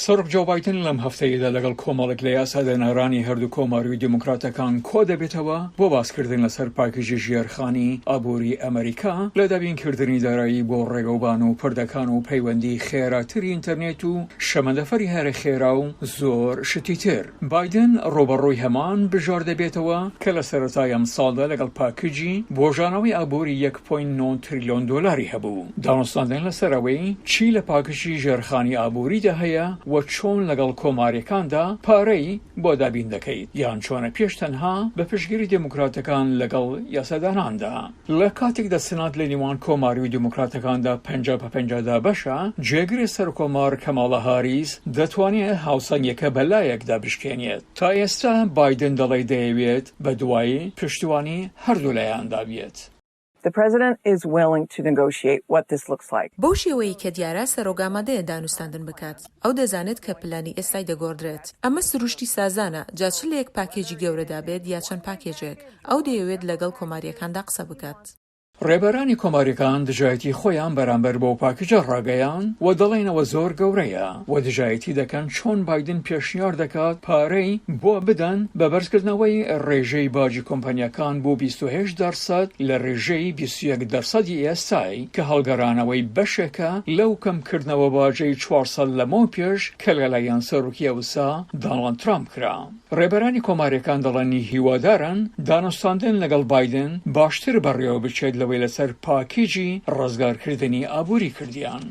سەرۆک جۆ بایدن لەم هەفتەیەدا لەگەڵ کۆمەڵێک لە یاسادانەرانی هەردوو کۆماری و دیموکراتەکان کۆدەبێتەوە بۆ باسکردن لەسەر پاکێجی ژێرخانی ئابووری ئەمریکا لە دابینکردنی دارایی بۆ ڕێگەوبان و پردەکان و پەیوەندی خێراتری ئینتەرنێت و شەمەندەفەری هەرە خێرا و زۆر شتی تر. بایدن ڕووبەڕووی هەمان بژار دەبێتەوە کە لە سەرەتای ئەمساڵدا لەگەڵ پاکێجی بوژانەوەی ئابووری یەک پۆینت نۆ تریلیۆن دۆلاری هەبوو. دانوستاندن لەسەر ئەوەی چی لە پاکێجی ژێرخانی ئابووریدا هەیە و چۆن لەگەڵ کۆمارییەکاندا پارەی بۆ دابین دەکەیت یان چۆنە پێش تەنها بە پشتگیری دێموکراتەکان لەگەڵ یاساداناندا. لە کاتێکدا سنات لە نێوان کۆماری و دیموکراتەکاندا 50 بە 50 دابەشە، جێگری سەرکۆمار کەماڵا هاریس دەتوانێت هاوسەنگیەکە بە لایەکدا بشکێنێت. تا ئێستا بایدن دەڵێت دەیەوێت بە دوای پشتیوانی هەردوولایاندا بێت. The president is willing to negotiate what this looks like. بەو شێوەیەی کە دیارە سەرۆک ئامادەیە دانوستاندن بکات. ئەو دەزانێت کە پلانی ئێستای دەگۆڕدرێت. ئەمە سروشتی سازانە، جا چ لە یەک پاکێجی گەورەدا بێت یا چەند پاکێجێک. ئەو دەیەوێت لەگەڵ کۆمارییەکاندا قسە بکات. ڕێبەرانی کۆمارییەکان دژایەتی خۆیان بەرامبەر بەو پاکێجە ڕاگەیاند و دەڵێن ئەوە زۆر گەورەیە و دژایەتی دەکەن چۆن بایدن پێشنیار دەکات پارەی بۆ بدەن بە بەرزکردنەوەی ڕێژەی باجی کۆمپانیاکان بۆ 28 دەرسەد لە ڕێژەی 21 دەرسەدی ئێستای کە هەڵگەڕانەوەی بەشێکە لەو کەمکردنەوە باجەی چوار ساڵ لەمەوپێش کە لەلایەن سەرۆکی ئەوسا دانڵد ترامپ کرا. ڕێبەرانی کۆمارییەکان دەڵێن هیوادارن دانوستاندن لەگەڵ بایدن باشتر بەڕێوەبچێت لەوەی لەسەر پاکێجی ڕزگارکردنی ئابووری کردیان.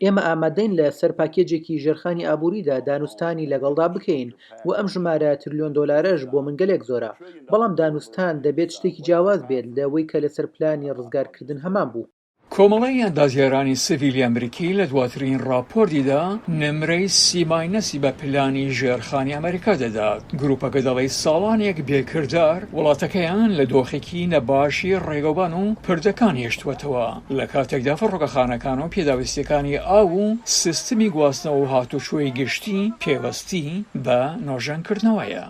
ئێمە ئامادەین لە سەر پاکێجێکی ژێرخانی ئابووریدا دانوستانی لەگەڵدا بکەین و ئەم ژمارە ترلیۆن دۆلارەش بۆ من گەلێک زۆرە، بەڵام دانوستان دەبێت شتێکی جیاواز بێت لەوەی کە لەسەر پلانی ڕزگارکردن هەمانبوو. کۆمەڵەی ئەندازیارانی سڤیلی ئەمریکی لە دواترین ڕاپۆرتیدا نمرەی سی ماینەسی بە پلانی ژێرخانی ئەمریکا دەدات. گروپەکە دەڵێت ساڵانێک بێ کردار وڵاتەکەیان لە دۆخێکی نەباشی ڕێگەوبان و پردەکان هێشتووەتەوە، لە کاتێکدا فڕۆکەخانەکان و پێداویستییەکانی ئاو و سیستمی گواستنەوە و هاتوچۆی گشتی پێوەستی بە نۆژەنکردنەوەیە.